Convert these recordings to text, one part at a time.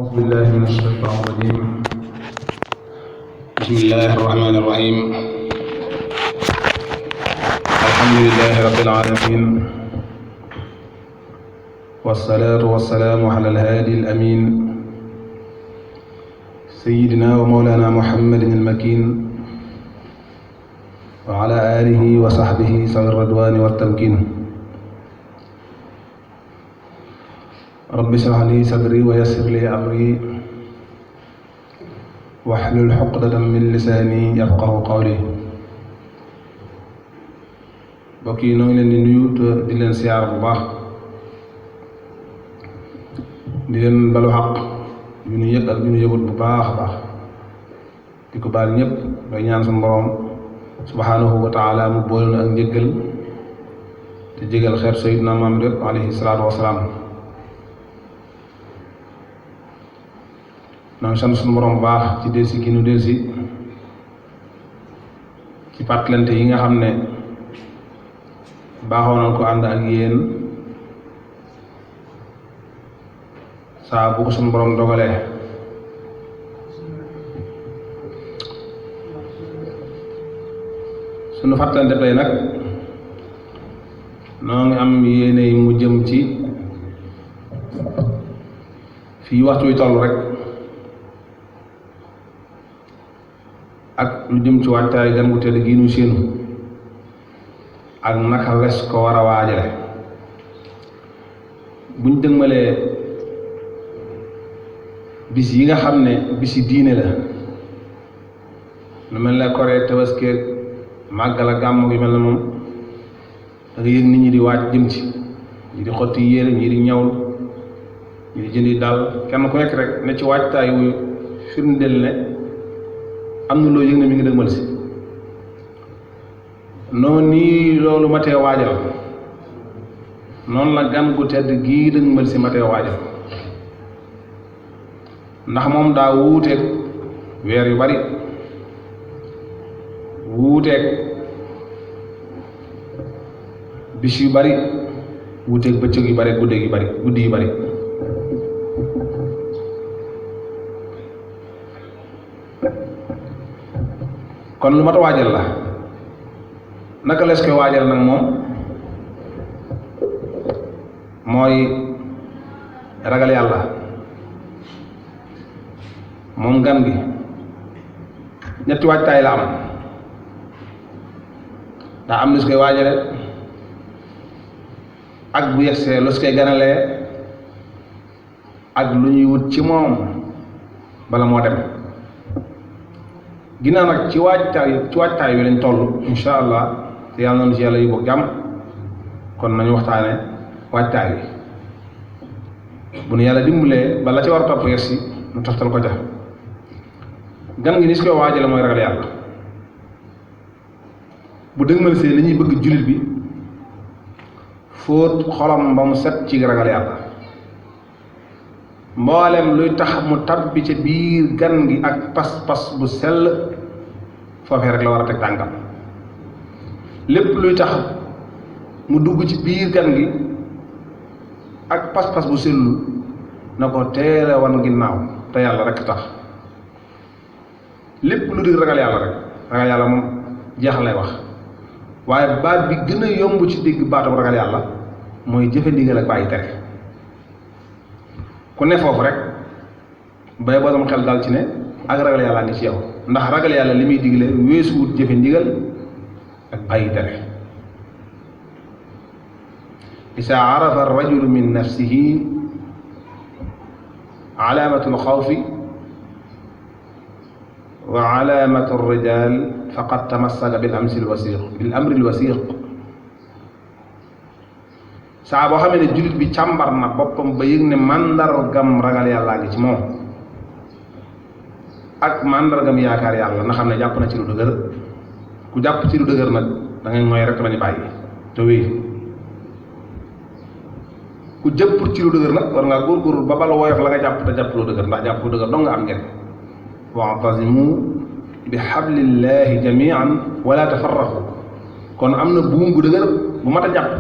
أعوذ بالله من الشيطان الرجيم. بسم الله الرحمن الرحيم. الحمد لله رب العالمين، والصلاة والسلام على الهادي الأمين سيدنا ومولانا محمد المكين وعلى آله وصحبه ذوي الرضوان والتمكين. رب اشرح لي صدري ويسر لي أمري واحلل عقدة من لساني يفقه قولي. mbokk yi noo ngi leen di nuyu te di leen siyaar bu baax, di leen balu xaq yu ñu yëg ak yu ñu yëgut bu baax a baax, di ko baal ñëpp bay ñaan suñu borom subhanahu wa taala mu boole na ak njëggal te jégal xeet sayyidina Muhammad alayhi salaatu wasalaam. noo ngi sant suñu borom bu baax ci delsi gi nu delsi ci fàttalante yi nga xam ne baaxoo nañ ko ànd ak yéen saa bu ko suñu borom dogalee. suñu fàttalante tey nag noo ngi am yéene mu jëm ci fii waxtu wi toll rek ak lu jëm ci waajtaay gan gu tedd gi nu séenu ak naka les ko war a waajale. buñ dëgmalee bis yi nga xam ne bisi diine la, lu mel ne Korite, Tabaski, màggal ak gàmmu gi mel ne moom da nga yëg nit ñi di waaj jëm ci, ñi di xotti yére, ñi di ñawlu, ñi di jëndi daal, kenn ku nekk rek ne ci waajtaay wu firndeel ne am na loo yëg ne mi ngi dëgmal si. noonu nii loolu matee waajal, noonu la gan gu tedd gii dëgmal si matee waajal, ndax moom daa wuuteeg weer yu bari, wuuteeg bis yu bari, wuuteeg bëccëg yu bari, guddi yu bari. kon lu mat a waajal la. naka lees koy waajal nag moom mooy ragal yàlla. moom gan gi ñetti waajtaay la am. daa am lu su koy waajale ak bu yegsee lu su koy ganalee ak lu ñuy wut ci moom bala moo dem. ginnaaw nag ci waajtaay wi lañ toll insha allah, te yàlla na nu ci yàlla yu bokk jàmm. kon nañu waxtaane waajtaay wi, bu nu yàlla dimbalee ba la ci war a topp yegsi nu toftal ko ca. gan gi ni su koy waajale mooy ragal yàlla. bu dëgmal see li ñuy bëgg jullit bi fóot xolam ba mu set ci ragal yàlla. mboolem luy tax mu tabbi ca biir gan gi ak pas-pas bu sell foofee rek la war a teg tànkam. lépp luy tax mu dugg ci biir gan gi ak pas-pas bu sellul na ko teele wan ginnaaw te yàlla rek tax. lépp lu di ragal yàlla rek, ragal yàlla moom jeex lay wax, waaye baat bi gën a yomb ci dégg baatam ragal yàlla mooy jëfe ndigal ak bàyyi tere. ku ne foofu rek bay boo sam xel dal ci ne ak ragal yàlla ngi ci yow, ndax ragal yàlla li muy digle weesuwut jëfe ndigal ak bàyyi tere. isa arafa arrajulu min nafsihi alaamatu alxawfi wa alaamatu alrijal faqad tamassaka bil amri alwasiq. saa boo xamee ne jullit bi càmbar na boppam ba yëg ne màndargam ragal yàllaa ngi ci moom ak màndargam yaakaar yàlla, na xam ne jàpp na ci lu dëgër. ku jàpp ci lu dëgër nag da ngay mooy rek bañu bàyyi te wéy. ku jëpp ci lu dëgër nag war ngaa góorgóorlu ba bala woyof la nga jàpp te jàpp lu dëgër, ndax jàpp lu dëgër dong nga am njëriñ. wa'tasimu bi hablillahi jami'an wala tafarraqu. kon am na buum gu dëgër bu mat a jàpp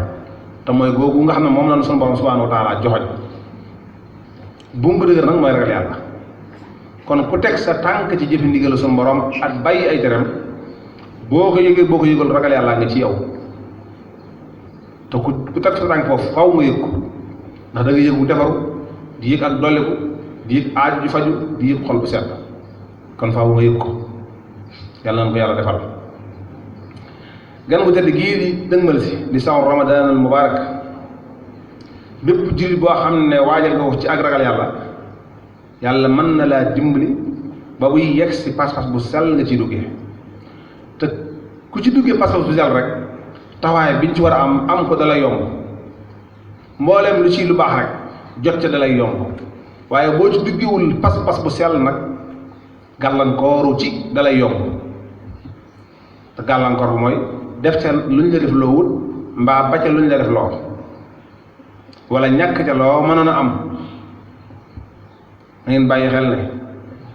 te mooy googu nga xam ne moom la sunu borom subhanahu wa taala joxoñ. buum bu dëgër nag mooy ragal yàlla. kon ku teg sa tànk ci jëfi ndigal suñu borom ak bàyyi ay teram boo ko yëgee boo ko yëgul ragal yàlla nga ci yow te ku teg sa tànk foofu faw nga yëg ko ndax da nga yëg bu defaru di yëg ak dolliku di yëg aaju ju faju di yëg xol bu sedd kon faaw nga yëg ko yàlla na ko yàlla defal. gan gu tedd gii di dëgmal si di saw ramadan al mubarak bépp jullit boo xam ne waajal nga ko ci ak ragal yàlla yàlla mën na laa dimbali ba buy yegg si pas-pas bu sell nga ciy duggee te ku ci duggee pas-pas bu sell rek taxawaay biñ ci war a am ko dalay yomb mbooleem lu ci lu baax rek jot ca dalay yomb waaye boo ci duggewul pas-pas bu sell nag gàllankooru ci dalay yomb te gàllankoor bu mooy def ca luñ la def loo wut mbaa ba ca luñ la def loo wala ñàkk ca loo mënoon a am. na ngeen bàyyi xel ne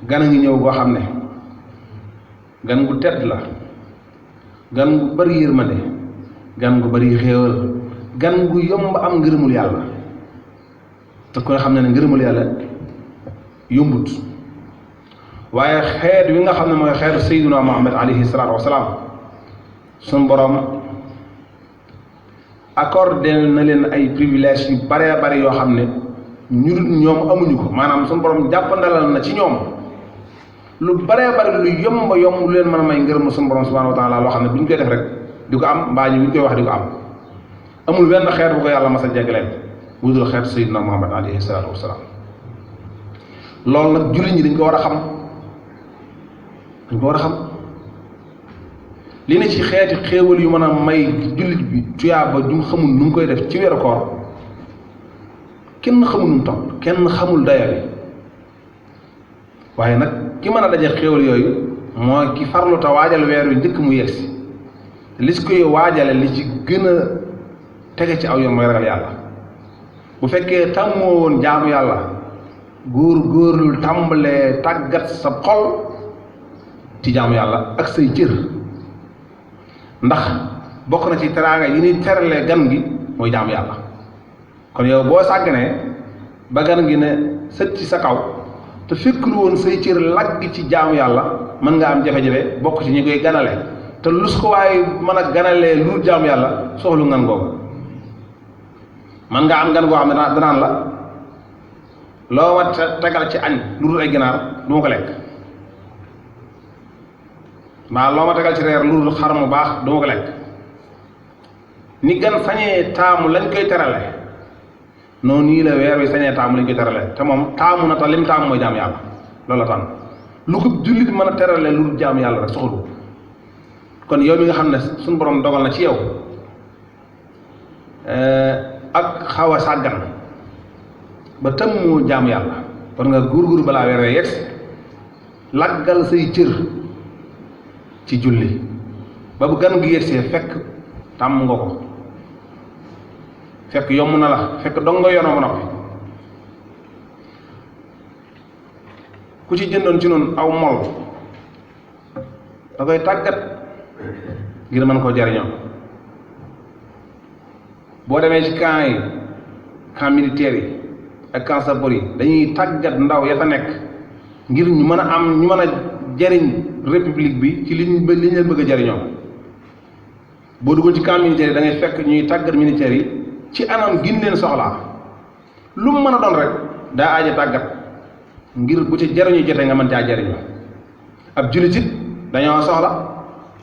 gan a ngi ñëw goo xam ne gan gu tedd la gan gu bari yërmande gan gu bari xéewal gan gu yomb am ngërëmul yàlla te ko xam ne ngërëmul yàlla yombut waaye xeet wi nga xam ne mooy xeetu sayyiduna Muhammad alayhi salaatu wasalaam suñ borom accordé na leen ay privilèges yu baree bari yoo xam ne ñu dul ñoom amuñu ko maanaam suñu borom jàppandalal na ci ñoom lu baree bari lu yomb lu leen mën a may ngërëm suñu borom subhanahu wa taala loo xam ne bu ñu koy def rek di ko am mbaa ñu bu ñu koy wax di ko am amul benn xeet bu ko yàlla mas a jegleen bu dul xeet sayyidina Muhammad alayhi salaatu wasalaam loolu nag jullit ñi dañ ko war a xam dañ ko war a xam li ne ci xeeti xéewal yu mën a may jullit bi tuyaaba ju mu xamul nu mu koy def ci weeru koor kenn xamul nu mu toll kenn xamul daya bi waaye nag ki mën a daje xéewal yooyu mooy ki farlu te waajal weer wi njëkk mu yegsi li si koy waajale li ci gën a tege ci aw yoon mooy ragal yàlla bu fekkee tàmmoo woon jaamu yàlla góorlul tàmbalee tàggat sa xol ci jaamu yàlla ak say cër ndax bokk na ci teraanga yi ni teralee gan gi mooy jaamu yàlla kon yow boo sàgganee ba gan gi ne sët ci sa kaw te fekkul woon say cër lagg ci jaamu yàlla mën nga am jafe-jafe bokk ci ñi koy ganale te lus ko waaye mën a ganalee lu jaamu yàlla soxlu ngan googu mën nga am gan goo xam ne danaan la loo ma tegal ci añ lu dul ay ginaar du ma ko lekk mbaa loo ma tegal ci reer lu dul xar mu baax du ma ko lekk ni gan sañee taamu lañ koy terale noonu nii la weer wi sañee taamu lañ koy terale te moom taamu na te lim taamu mooy jaam yàlla loolu la tànn lu ko jullit mën a terale lu dul jaam yàlla rek soxlu kon yow mi nga xam ne suñu borom dogal na ci yow ak xaw a sàggan ba tëmmoo jaam yàlla war nga góorgóorlu balaa weer wee yegsi laggal say cër ci julli ba bu gan gi yegsee fekk tàmm nga ko fekk yomb na la fekk dong nga yoonoo ba noppi ku ci jëndoon ci noonu aw mol da koy tàggat ngir mën koo jariñoo boo demee ci camp yi camp militaire yi ak camp sapeur yi dañuy tàggat ndaw ya fa nekk ngir ñu mën a am ñu mën a jariñ république bi ci liñ leen bëgg a jariñoo boo duggoon ci camp militaire yi da ngay fekk ñuy tàggat militaire yi ci anam gin leen soxlaa lu mu mën a doon rek daa aaja tàggat ngir bu ci jariñu jotee nga mën caa jariñu ab jullit it dañoo soxla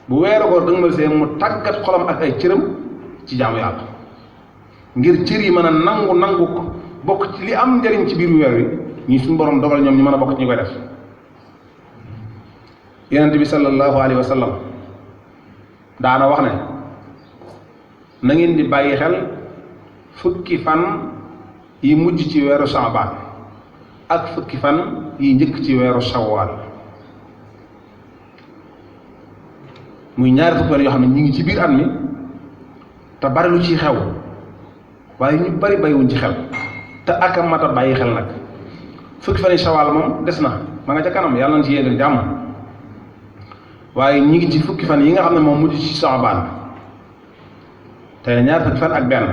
bu weeru ko danga ma see mu tàggat xolam ak ay cëram ci jaamu yàlla ngir cër yi mën a nangu ko bokk ci li am njariñ ci biir weer wi ñi suñu borom dogal ñoom ñu mën a bokk ci ñu koy def yonent bi sallallahu alayhi wa sallam daana wax ne na ngeen di bàyyi xel fukki fan yi mujj ci weeru Shaabaan ak fukki fan yi njëkk ci weeru Shawwal muy ñaari fukki fan yoo xam ne ñu ngi ci biir at mi te bari lu ciy xew waaye ñu bari bàyyiwuñ ci xel te ak a mat a bàyyi xel nag fukki fan yi Shawwal moom des na ma nga ca kanam yàlla na ci yéegal jàmm waaye ñi ngi ci fukki fan yi nga xam ne moom mujj ci Shaabaan te ñaar fukki fan ak benn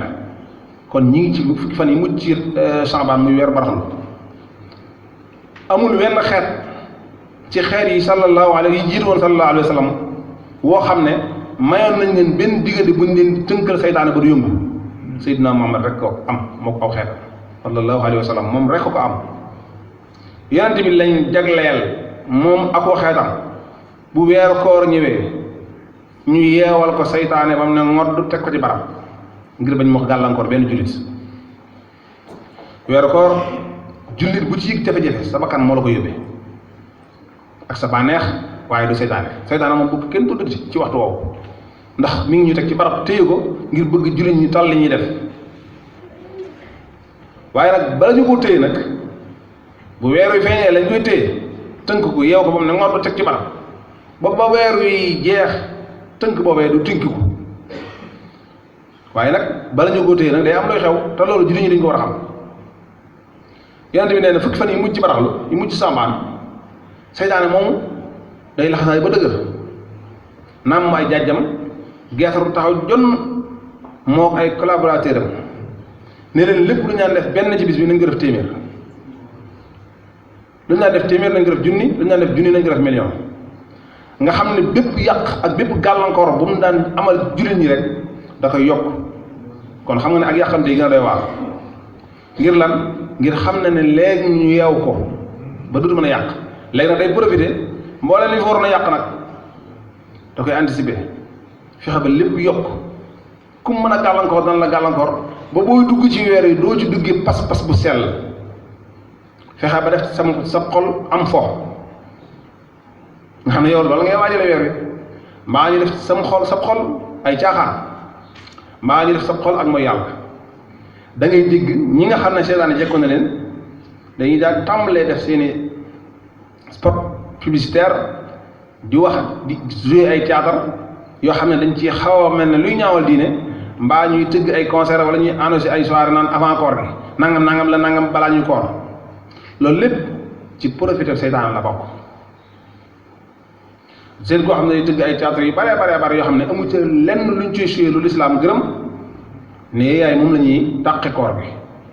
kon ñi ngi ci fukki fan yi mujj ci Shaabaan muy weer baraxlu amul wenn xeet ci xeet yi sallallahu alayhi yi jiitu woon sallallahu alayhi wa sallam woo xam ne mayoon nañ leen benn diggante buñ leen tënkal saytaane ba du yëngu Seydina Muhammad rek ko am moo ko aw xeet sallallahu alayhi wa sallam moom rek ko am yonent bi lañ jagleel moom ak ko xeetam bu weeru koor ñëwee ñu yeewal ko saytaane ba mu ne ngodd teg ko ci barab ngir bañ moo gàllankoor benn jullit weeru koor jullit bu ci yëg jafe-jafe sa bakkan moo la ko yóbbee ak sa bànneex waaye du seytaane moom bëgg kenn tuddati ci waxtu woowu ndax mi ngi ñu teg ci barab téye ko ngir bëgg jullit ñi tal li ñuy def waaye nag bala ñu ko téye nag bu weer wi feeñee lañ koy téye tënk ko yeew ko moom ne ngoor du teg ci barab ba weer wi jeex tënk boobee du tinki ko waaye nag bala ñu ko téye nag day am looy xew te loolu jullit ñi dañ ko war a xam yonent bi nee na fukki fan yi mujj ci baraxlu yi mujj sàmbaan seytaane moomu day laxasaay ba dëgër naam ay jàjjam geesaru taxaw jon moo ay collaborateur am ne leen lépp lu ñaan def benn ci bis bi nañ ko def téeméer lu ñaan def téeméer nañ ko def junni lu ñaan def junni nañ ko def million nga xam ne bépp yàq ak bépp gàllankoor bu mu daan amal jullit ñi rek da koy yokk kon xam nga ne ak yàqamte yi gën a doy waar ngir lan ngir xam ne ne léegi ñu yeew ko ba dootu mën a yàq léegi nag day profité mbooleen li fi waroon a yàq nag da koy anticiper fexe ba lépp yokk ku mën a gàllankoor dana la gàllankoor ba booy dugg ci weer yi doo ci duggee pas-pas bu sell fexe ba def sa xol am fo nga xam ne yow loolu ngay waajale weer wi mbaa ñu def sa xol ay caaxaan mbaa ñu def sa xol ak mooy yàlla da ngay dégg ñi nga xam ne seetaane jekkoon na leen dañuy daal tàmbalee def seeni spot publicitaire di wax di jouer ay théâtre yoo xam ne dañ ci xaw a mel ne luy ñaawal diine mbaa ñuy tëgg ay concert wala ñuy annoncé ay soirée naan avant koor gi nangam la nangam balaa ñuy koor loolu lépp ci profité seytaan la bokk seen koo xam ne day tëgg ay théâtre yu bare yoo xam ne amu ci lenn luñ ciy jouer lu lislaam gërëm ne yaay moom la ñuy dàqe koor bi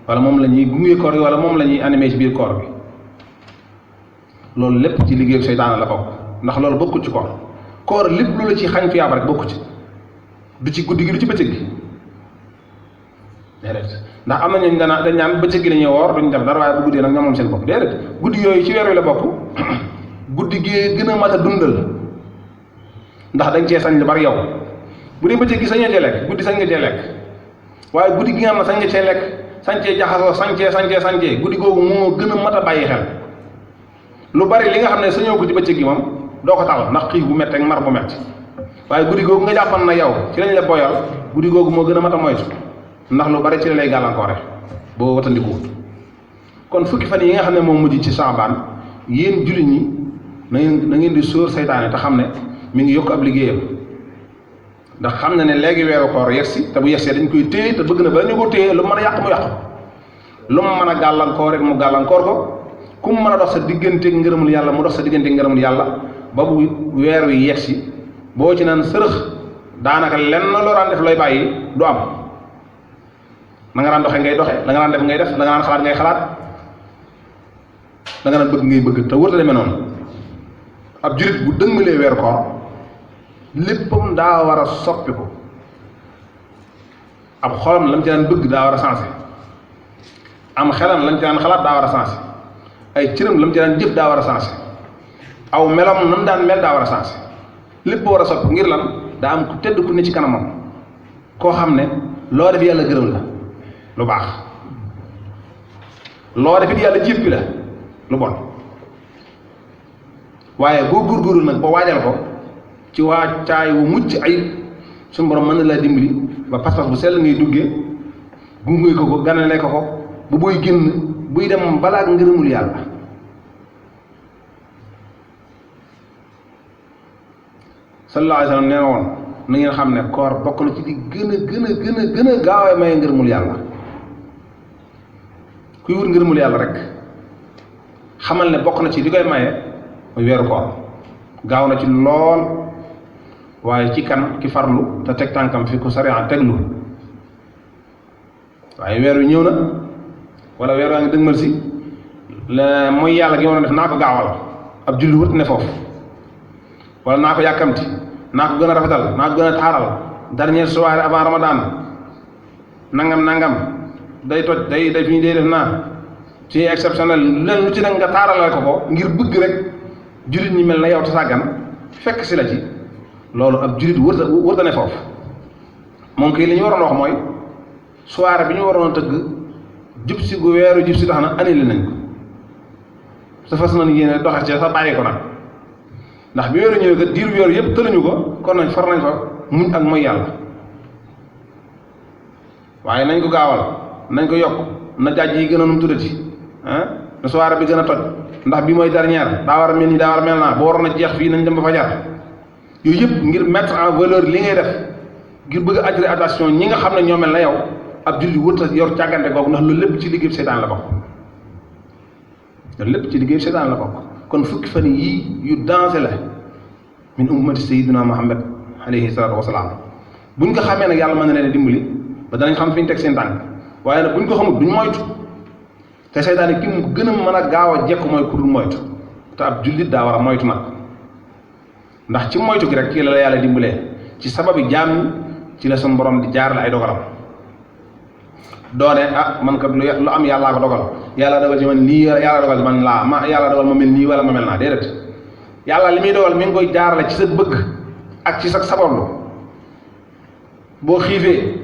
wala moom la ñuy gunge koor bi wala moom la ñuy animé ci biir koor bi loolu lépp ci liggéeyu seytaane la bokk ndax loolu bokkul ci koor lépp lu la ci xañ tuyaaba rek bokku ci du ci guddi gi du ci bëccëg gi déedéet ndax am na ñooñu dañ ñaan bëccëg gi la ñuy woor duñ def dara waaye bu guddee nag ñoom moom seen bopp déedéet guddi yooyu ci weer wi la bokk guddi gi gën a mat a dundal ndax dañ cee sañ lu bari yow bu dee bëccëg gi sañoo cee lekk guddi sañ nga cee lekk waaye guddi gi nga xam ne sañ nga cee lekk sañ cee jaxasoo sañcee guddi googu moo gën a mat a bàyyi xel lu bari li nga xam ne sañoo ko ci bëccëg gi moom doo ko tal ndax xiif bu métti ak mar bu métti waaye guddi googu nga jàppan na yow ci lañ la boyal guddi googu moo gën a mat a moytu ndax lu bari ci la lay gàllankoore boo watandiku kon fukki fan yi nga xam ne moom mujj ci Saabaan yéen jullit ñi na ngeen di sóor seytaane te xam ne mi ngi yokk ab liggéeyam ndax xam na ne léegi weeru koor yegsi te bu yegsee dañ koy téye te bëgg na ba ñu ko téye lu mën a yàq mu yàq lu mu mën a gàllankoor rek mu gàllankoor ko ku mu mën a dox sa digganteeg ngërëmul yàlla mu dox sa digganteeg ngërëmul yàlla ba bu weer wi yegsi boo ci naan sërëx daanaka lenn loo daan def looy bàyyi du am la nga daan doxee ngay doxe la nga daan def ngay def la nga daan xalaat ngay xalaat la nga daan bëgg ngay bëgg te wërta demee noonu ab jurit bu dëngalee weeru koor léppam daa war a soppi ko ab xolam lam ci daan bëgg daa war a sensé am xelam lam ci daan xalaat daa war a sensé ay cëram lam ci daan jëf daa war a sensé aw melam nam daan mel daa war a sensé lépp war a soppi ngir lan daa am ku tedd ku ne ci kanamam koo xam ne loo def yàlla gërëm la lu baax loo def it yàlla jéppi la lu bon waaye boo góorgóorlu nag ba waajal ko ci waacaay wu mucc ayib suñu borom mën na laa dimbali ba pas-pas bu sell ngay duggee gunge ko ganale ko ba booy génn buy dem balaa ngërëmul yàlla sallallahu alayhi wa sallam nee na woon na ngeen xam ne koor bokk na ci di gën a gaawee maye ngërëmul yàlla kuy wut ngërëmul yàlla rek xamal ne bokk na ci li koy maye muy weeru koor gaaw na ci lool waaye ci kan ki farlu te teg tànkam fi ku sariya teglu waaye weer wi ñëw na wala weer waa ngi dëgmal si la mooy yàlla gi ma def naa ko gaawal ab jullit wut ne foofu wala naa ko yàkkamti naa ko gën a rafetal naa ko gën a taaral dernière soirée avant Ramadan nangam day toj day fi ñu day def naa ci exceptionnel leen lu ci nag nga taaralal ko ngir bëgg rek jullit ñi mel na yow te sàggan fekk si la ci loolu ab jullit wërta ne foofu moom kii li ñu waroon wax mooy soirée bi ñu waroon a tëgg jub si gu weeru jub si tax na annulé nañ ko sa fas nañ yéene doxe ci sa bàyyi ko nag ndax bi weeru ñëwee kat diiru weeru yëpp tëluñu ko kon nañ far nañ fa muñ ak mooy yàlla waaye nañ ko gaawal nañ ko yokk na jaaj yi gën a num tuddati na soirée bi gën a toj ndax bi mooy dernière daa war a mel nii daa war a mel naa boo waroon a jeex fii nañ dem ba fajar yooyu yëpp ngir mettre en valeur li ngay def ngir bëgg a attirer attention ñi nga xam ne ñoo mel na yow ab jullit wërta yor càggante googu ndax loolu lépp ci liggéey seytaan la bokk loolu lépp ci liggéey seytaan la bokk kon fukki fan yii yu dansé la min ummati sayyidina Muhammad alayhi salaatu wasalaam buñ ko xamee nag yàlla mën na leen dimbali ba danañ xam fi ñu teg seen tànk waaye nag buñ ko xamul duñ moytu te seytaane ki mu gën a mën a gaaw a jekk mooy ku dul moytu te ab jullit daa war a moytu nag ndax ci moytu gi rek ci la yàlla dimbalee ci sababi jaam ci la sun borom di jaarale ay dogalam doone man kat lu am yàllaa ko dogal yàlla dogal ci man lii yàlla dogal ci man laa yàlla dogal ma mel nii wala ma mel naa déedéet yàlla li muy dogal mi ngi koy jaarale ci sa bëgg ak ci sa sabablu boo xiifee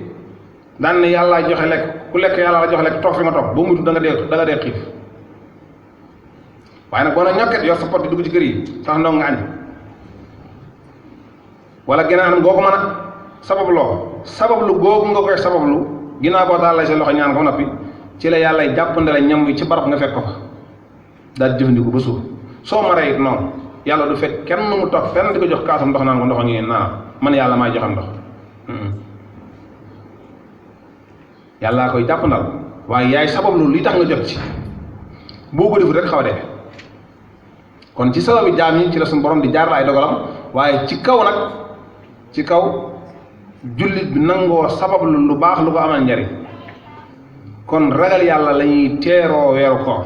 daan ne yàlla joxe lekk ku lekk yàlla la joxe lekk toog fi nga toog boo mujj da nga dee xiif waaye nag boo na ñokket yor sa pot di dugg ci kër yi sax ndong nga añ wala geneen anam goo ko mën a sabablu googu nga koy sabablu ginnaaw boo daal lay sa loxo ñaan ko noppi ci la yàlla jàppande la ñam wi ci barab nga fekk ko fa daal di jëfandiku ba suuf soo maree it noonu yàlla du fekk kenn mu toog fenn di ko jox kaasam ndox naan ko ndox ngi naan man yàlla maay joxam ndox yàllaa koy jàppandal waaye yaay sabablu li tax nga jot ci boo ko defut rek xaw a dee kon ci sababi jaam yi ci la suñu borom di jaar la ay dogalam waaye ci kaw jullit bi nangoo sabablu lu baax lu ko amal njariñ kon ragal yàlla la ñuy teeroo weeru koor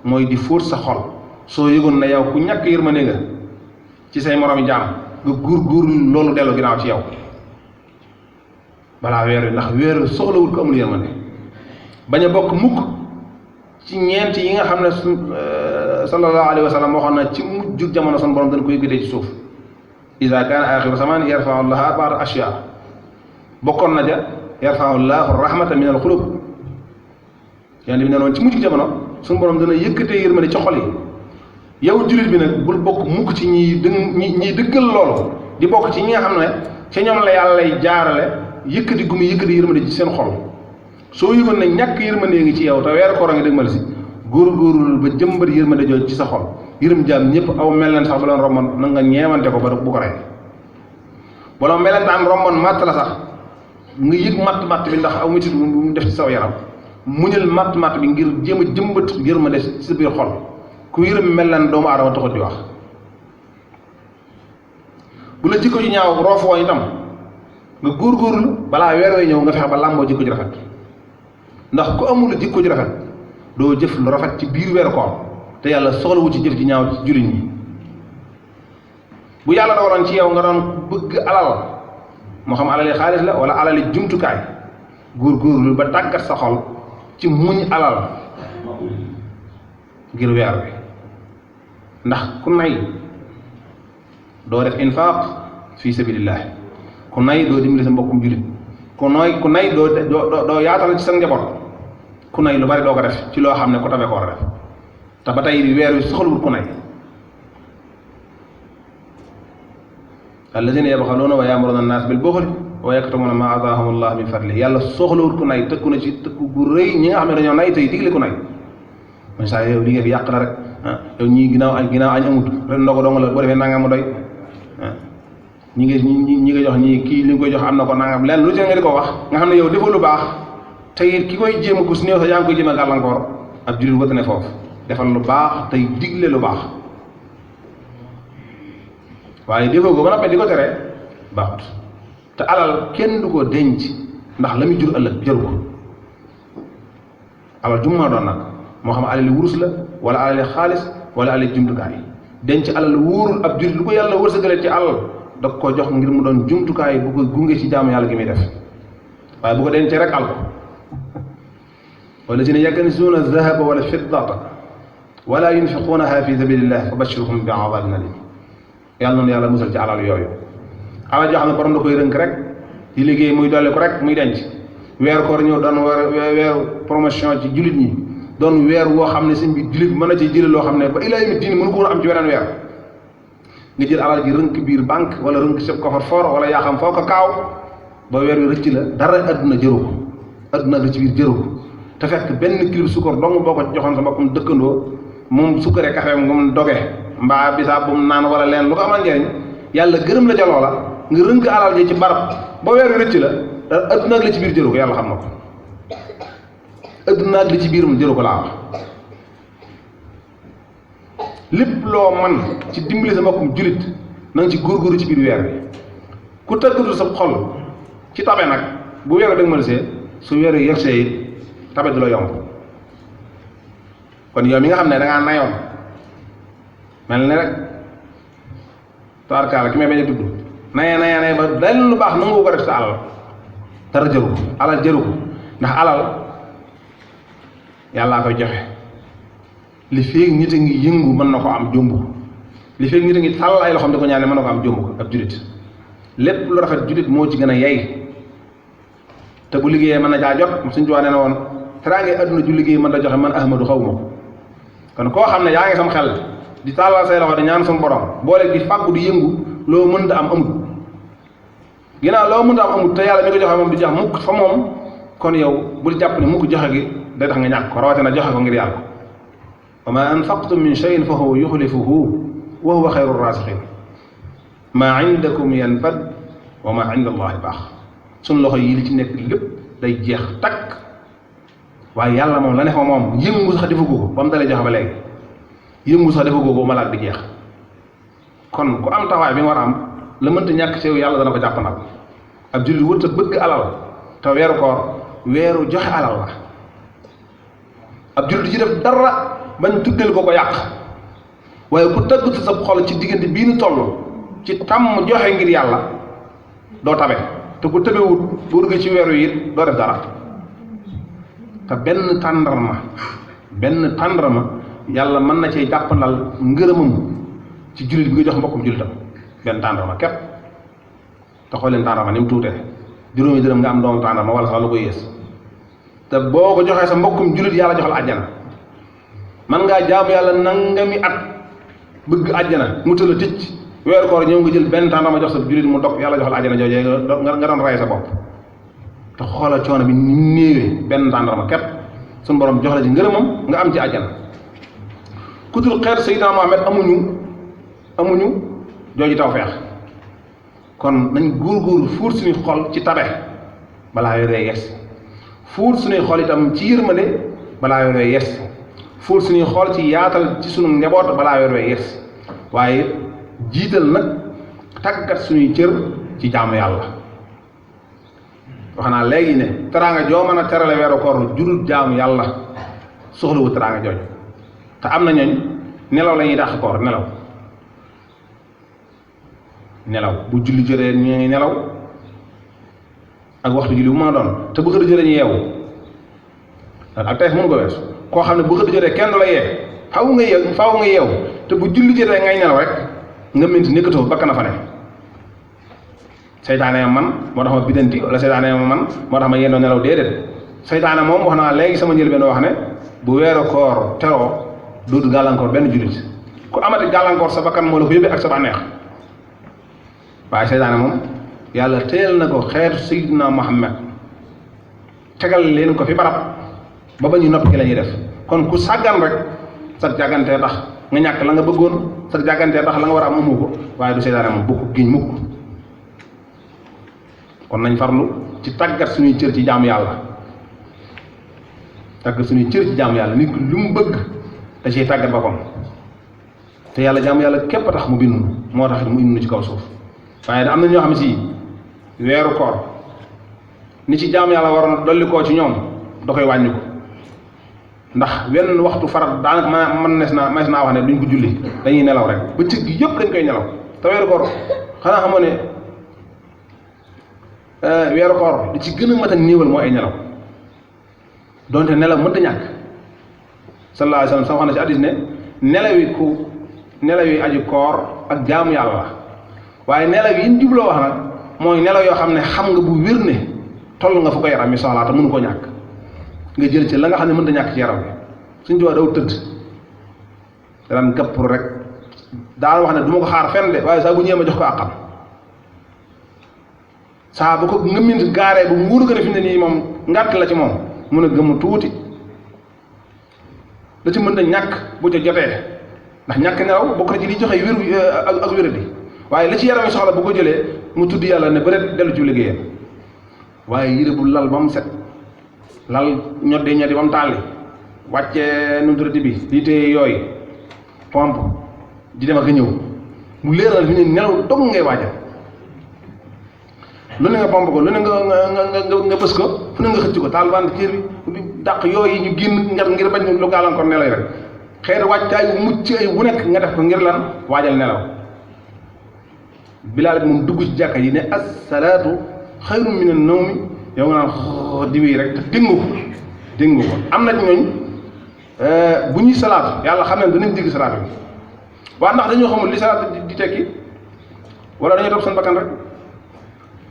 mooy di fóot sa xol soo yëgoon na yow ku ñàkk yërmande nga ci say moromi jaam nga góorgóorlu loolu dellu ginnaaw ci yow balaa weer ndax weer soxlawul ko amul yërmande bañ a bokk mukk ci ñeent yi nga xam ne sallallahu alayhi wa sallam waxoon na ci mujj jamono son borom dañ ko yëkkatee ci suuf iza kaana axiru zaman yarfa'u llaha arba'ata ashyaa bokkoon na ja yarfa'u llahu rahmata min al xulub yàlla bi ne noonu ci mujj jamono suñu borom dana yëkkatee yërmande ci xol yi yow jullit bi nag bul bokk mukk ci ñiy dëggal loolu di bokk ci ñi nga xam ne ca ñoom la yàlla lay jaarale yëkkati gu mu yëkkati yërmande ci seen xol soo yëgoon ne ñàkk yërmande ngi ci yow te weeru koor a ngi dëgmal si góorgóorlu ba jëmbat yërmande jooju ci sa xol yërëm jaam ñëpp aw mel sax ba leen romboon na nga ñeewante ko ba bu ko rey wala melentaan romboon matt la sax nga yëg matt bi ndax aw mitit mu def ci saw yaram muñal matt bi ngir jéem a jëmbat yërmande ci sa biir xol ku yërëm melan doomu aadama taxut di wax bu la jikko ji ñaaw roofoo itam nga góorgóorlu balaa weer way ñëw nga fexe ba làmboo jikko ji rafet ndax ku amul jikko ji rafet doo jëf lu rafet ci biir weeru koor te yàlla soxlawu ci jëf ji ñaaw ci jullit ñi bu yàlla dogaloon ci yow nga doon bëgg alal moo xam alali xaalis la wala alali jumtukaay góorgóorlu ba tàggat sa xol ci muñ alal ngir weer bi ndax ku nay doo def infaq fi sabilillah ku nay doo dimbali sa mbokkum jullit ku nay doo yaatal ci sa njaboot ku nay lu bari doo ko def ci loo xam ne ku tabe ko war a def te ba tey weer wi soxlawul ku nay alladina yabxaluuna wa yaamuruna annaas bil buxli wa yaktumuna ma ataahum allah min fadli yàlla soxlawul ku nay tëkku na ci tëkku gu rëy ñi nga xam ne dañoo nay tey digle ku nay man saa yow liggéey bi yàq na rek yow ñii ginnaaw añ amut ren ndogo dong la boo defee nangam mu doy ñi nga jox ñii kii li nga koy jox am na ko nangam lenn lu ci nga di ko wax nga xam ne yow defoo lu baax te it ki koy jéem a gus néew sax yaa ngi koy jéem a gàllankoor ab jullit wëtt ne foofu defal lu baax tey digle lu baax waaye defoo ko ba noppi di ko tere baaxut te alal kenn du ko denc ndax la muy jur ëllëg jëru ko alal ju mu mën a doon nag moo xam alali wurus la wala alali xaalis wala alali jumtukaay denc alal wóorul ab jullit lu ko yàlla wërsëgalee ci alal da ko jox ngir mu doon jumtukaay bu ko gunge ci jaamu yàlla gi muy def waaye bu ko dencee rek al ko wallazina yaknizuna adh-dhahaba wal fiddata wala yunfiqunaha fi sabilillah fabashshirhum bi adhabin alim yàlla noonu yàlla musal ci alal yooyu alal joo xam ne borom da koy rënk rek di liggéey muy dolli ko rek muy denc weer koor ñëw doon weeru promotion ci jullit ñi doon weer woo xam ne sëñ bi jullit mën na ci jële loo xam ne ba ilaa yawmi diin mënu ko woon am ci weneen weer nga jël alal ji rënk biir banque wala rënk sëb koffar fort wala yaa xam foo ko kaaw ba weer wi rëcc la dara adduna jëru ko adduna la ci biir jëru ko te fekk benn kilo sukkar dong boo ko joxoon sa mbokkum dëkkandoo moom sukkaree café nga mun doge mbaa bisaab bu mu naan wala leen lu ko amal njëriñ yàlla gërëm la ca loola nga rënk alal ji ci barab ba weer wi rëcc la adduna ak li ci biir jëru ko yàlla xam na ko adduna ak li ci biirum jëru ko laa wax lépp loo man ci dimbali sa mbokkum julit na nga ci góorgóorlu ci biir weer bi ku tëggatu sa xol ci tabe nag bu weer dëgg mal see su weer yegsee it tabe du la yomb kon yow mi nga xam ne dangaa nayoon mel ni rek taarkaala ki may bañ a tudd naye ba dal lu baax na nga ko def sa alal dara jëru ko alal jëru ko ndax alal yàllaa koy joxe li feeg nit a ngi yëngu mën na ko am jomb ko li feeg nit a ngi tàll ay loxoom di ko ñaane mën na ko am jomb ko ab julit lépp lu rafet julit moo ci gën a yey te bu liggéeyee mën na caa jot suñ tuwaa nee na woon teraange adduna ju liggéey mën la joxe man ahmadu xaw ma ko kon koo xam ne yaa ngi sam xel di tàllal say loxo di ñaan suñu borom boole di fàggu di yëngu loo mënta am amut ginnaaw loo mënta am amut te yàlla mi ko joxe moom di jox mukk fa moom kon yow bul jàpp ne mukk joxe gi day tax nga ñàkk ko rawatina joxe ko ngir yàlla wa ma anfaqtum min shay'in fa huwa yuxlifuhu wa huwa xayru raasixiin maa indakum yanfad wa maa inda allahi baax suñ loxo yi li ci nekk lépp day jeex takk waaye yàlla moom la ne fa moom yëngu sax defagu ko ba mu dalee joxe ba léegi yëngu sax defagu ko malaat di jeex kon ku am taxawaay bi nga war a am la mënta ñàkk ci yow yàlla dana ko jàppandal ab jullit wut a bëgg alal te weeru koor weeru joxe alal la ab jullit ci def dara bañ tuddeel ko yàq waaye ku tëggatu sa xol ci diggante bii nu toll ci tàmm joxe ngir yàlla doo tabe te ku tëbewut boo duggee ci weeru it doo def dara te benn tàndarma yàlla mën na cee jàppandal ngërëmam ci jullit bi nga jox mbokkum jullitam benn tàndarma képp te xool leen tàndarma ni mu tuutee juróomi dërëm nga am doomu tàndarma wala sax lu ko yées te boo ko joxee sa mbokkum jullit yàlla joxal àjjana man ngaa jaamu yàlla nangami at bëgg àjjana mu tëla ticc weeru koor ñëw nga jël benn tàndarma jox sa jullit mu dog yàlla joxal àjjana joojee nga doon rey sa bopp te xoolal coono bi ni néewee benn tàndarma képp suñu borom jox la ci ngërëmam nga am ci àjjana ku dul xeet Seydina Muhammad amuñu jooju tawfeex kon nañ góorgóorlu fuur suñuy xol ci tabe balaa yoree yes fuur suñuy xol itam ci yërmande balaa yoree yes fuur suñuy xol ci yaatal ci sunu njaboot balaa yoree yes waaye jiital nag tàggat suñuy cër ci jaamu yàlla wax naa léegi ne teraanga joo mën a terale weeru koor jurul jaamu yàlla soxlawu teraanga jooju te am na ñooñ nelaw la ñuy dàq koor nelaw bu julli jotee ñu ngi nelaw ak waxtu julli bu mën a doon te bu xëdd jotee ñu yeewu ak tey mënu ko weesu koo xam ne bu xëdd jotee kenn du la yee faaw nga yeewu te bu julli jotee ngay nelaw rek nga minti nekkatoo bakk na fa ne seytaane man moo tax ma biddanti wala seytaane man moo tax ma yendoo nelaw déedéet seytaane moom wax naa léegi sama njëlbeen wax ne bu weeru koor teroo dootu gàllankoor benn jullit ku amati gàllankoor sa bakkan moo la ko yóbbee ak sa bànneex waaye seytaane moom yàlla teel na ko xeetu Seydina Muhammad tegal leen ko fi barab ba ba ñu noppi ki la ñuy def kon ku sàggan rek sa jàggantee tax nga ñàkk la nga bëggoon sa jàggantee tax la nga war a am amu ko waaye du seytaane moom bokku giñ mukk kon nañ farlu ci tàggat suñuy cër ci jaamu yàlla nit ki lu mu bëgg da ciy tàggat boppam te yàlla jaamu yàlla képp a tax mu bindu moo tax mu indi ci kaw suuf waaye da am na ñoo xam ne si weeru koor ni ci jaamu yàlla waroon dolli koo ci ñoom da koy wàññi ko ndax wenn waxtu farat daanaka mas naa wax ne duñ ko julli dañuy nelaw rek bëccëg gi yëpp dañ koy nelaw te weeru koor xanaa xamoo ne weeru koor li ci gën a mat a néewal mooy ay nelaw donte nelaw mënta ñàkk sallallahu alayhi wa sallam sama wax na ci hadiis ne nelaw yi aju koor ak jaamu yàlla la waaye nelaw yi ñu jubloo wax nag mooy nelaw yoo xam ne xam nga bu wér ne toll nga fu ko yaram mi soxlaa te mënu ko ñàkk nga jël ci la nga xam ne mënta ñàkk ci yaram bi suñu tubaab daw tëdd daan gàpp rek daan wax ne du ma ko xaar fenn de waaye saa bu ñëwee ma jox ko àqam saa bu ko ngëmint gaaree bu nguur gën a fi ne nii moom ngàtt la ci moom mun a gëmm tuuti la ci mënta ñàkk bu ca jotee ndax ñàkk nelaw bokk na ci li joxe wér ak wéradi waaye la ci yaram yi soxla bu ko jëlee mu tudd yàlla ne bëreet dellu ci liggéeyam waaye yére bu lal ba mu set lal ñoddi ba mu tàlli wàccee nu mu tuddati bi lii téye yooyu pompe di dem ak a ñëw mu leeral fi ne nelaw dog ngay waajal lu ne nga pompe ko lu ne nga bës ko fu ne nga xëcc ko taal bande ciir bi dàq yooyu ñu génn ngir bañ lu gàllankoor nelaw rek xeetu wàccaay bu mucc ay bu nekk nga def ko ngir lan waajal nelaw Bilaal moom dugg ci jàkka yi ne as-salaatu xayrun mina nawmi yow nga naan diwi rek te dégg ko am na ñooñ bu ñuy salaatu yàlla xam ne danañ dégg salaatu bi waaye ndax dañoo xamul li salaatu di tekki wala dañoo topp seen bakkan rek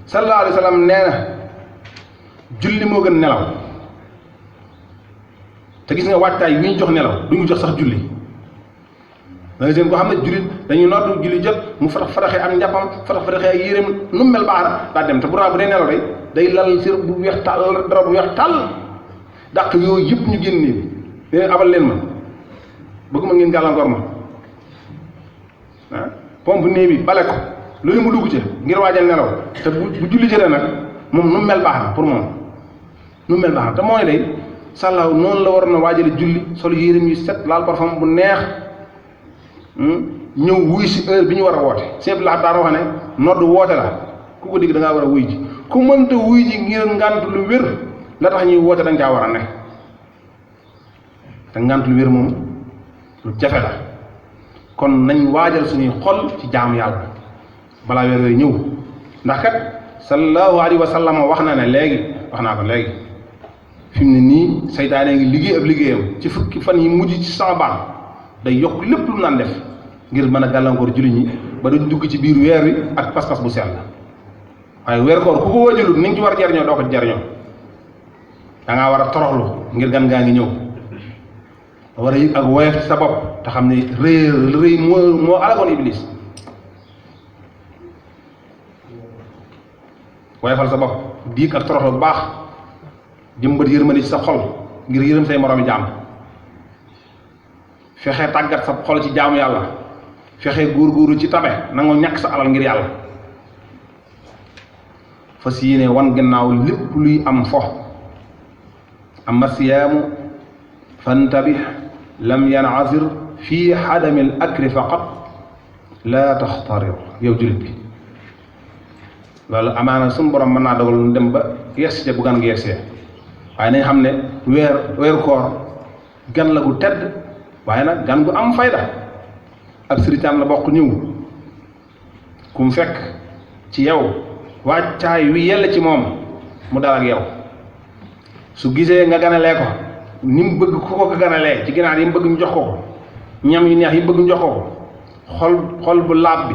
sallallahu alayhi wa sallam nee na julli moo gën nelaw te gis nga waajtaay wi ñu jox nelaw du ñu jox sax julli da nga seen ko xam ne jullit dañuy noddu julli jot mu fataxee am njàppam fataxee ay yéreem nu mu mel baax na daa dem te pourtant bu dee nelaw day lal sir bu weex tàll dara bu weex tàll dàq yooyu yëpp ñu génn nii leen abal leen ma bëgguma ngeen gàllankoor ma pompe néew bi bale ko loolu mu dugg ci ngir waajal nelaw te bu julli jotee nag moom nu mu mel baax na pour moom nu mu mel baax na te mooy day sàllaaw noonu la waroon a waajale julli sol yéreem yu set laal parfum bu neex ñëw wuy si heure bi ñu war a woote simple la daan wax ne nodd woote la ku ko digg da ngaa war a wuy ji ku mënta wuy ji ngir ngànt lu wér la tax ñuy woote da nga caa war a ne te ngànt lu wér moom lu jafe la kon nañ waajal suñuy xol ci jaamu yàlla balaa weer yooyu ñëw ndax kat sallallahu alayhi wa sallam wax na ne léegi wax naa ko léegi fi mu ne nii saytaane ngi liggéey ab liggéeyam ci fukki fan yi mujj ci sama baan day yokk lépp lu mu naan def ngir mën a gàllankoor jullit ñi ba duñ dugg ci biir weer wi ak pas-pas bu sell waaye weer koor ku ko wajalul ni nga ci war a jariñoo doo ko jariñoo da ngaa war a toroxlu ngir gan gaa ngi ñëw war a yëg ak woyof ci sa bopp te xam ne rëy moo alagoon iblis woyofal sa bopp diig ak toroxlu bu baax jëmbat yërmande ci sa xol ngir yërëm say moroomi jaam fexe tàggat sa xol ci jaamu yàlla fexe góorgóorlu ci tabe nangoo ñàkk sa alal ngir yàlla fas yéene wan gannaaw lépp luy am fo amma siyaamu fantabih lam yanazir fii xadamil akli faqat laa taxtarir yow jullit bi loolu amaana suñu borom mën naa dogal dem ba yes bu gan gi yesee waaye nañ xam ne weeru koor gan la gu tedd waaye nag gan gu am fayda ab sëritaan la bokk ñëw ku mu fekk ci yow wàccaay wi yell ci moom mu dal ak yow su gisee nga ganalee ko ni mu bëgg ku ko ganalee ci ginaar yi mu bëgg ñu jox ko ñam yu neex yi mu bëgg ñu jox ko xol bu laab bi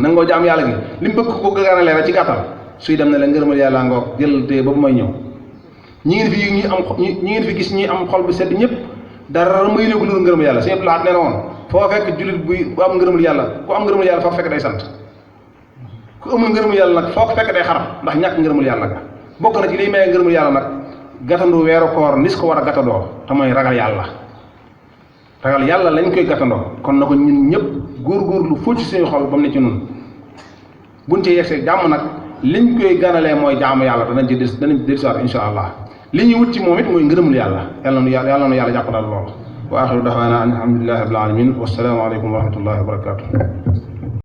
nangoo jaam yàlla gi li mu bëgg ku ko ganalee rek ci gàttal suy dem ne la ngërëmal yàlla ngoog jël téye ba bu may ñëw ñi ngeen fi gis ñi am xol bu sedd ñëpp dara may léegi lu ngërëmal yàlla sëñ Abdou Lahad nee na woon foo fekk jullit bu am ngërëmal yàlla ku am ngërëmal yàlla foo fekk day sant ku amul ngërëmal yàlla nag foo fekk day xarab ndax ñàkk ngërëmal yàlla ga bokk na ci liy maye ngërëmal yàlla nag gàttandu weeru koor nis ko war a gàttandoo te mooy ragal yàlla lañ koy gàttandoo kon na ko ñun ñëpp góorgóorlu foo ci suñu xol ba mu ne ci nun buñ ci yegsee jàmm nag liñ koy ganalee mooy jaamu yàlla danañ dellusiwaat insha allah li ñuy wut ci moom it mooy ngërëmul yàlla yàlla na yàlla jàppandal lool wa axiru daxwaana an alhamdulillahi rabbil alamin wassalaamu aleykum wa rahmatullahi wa barakatuh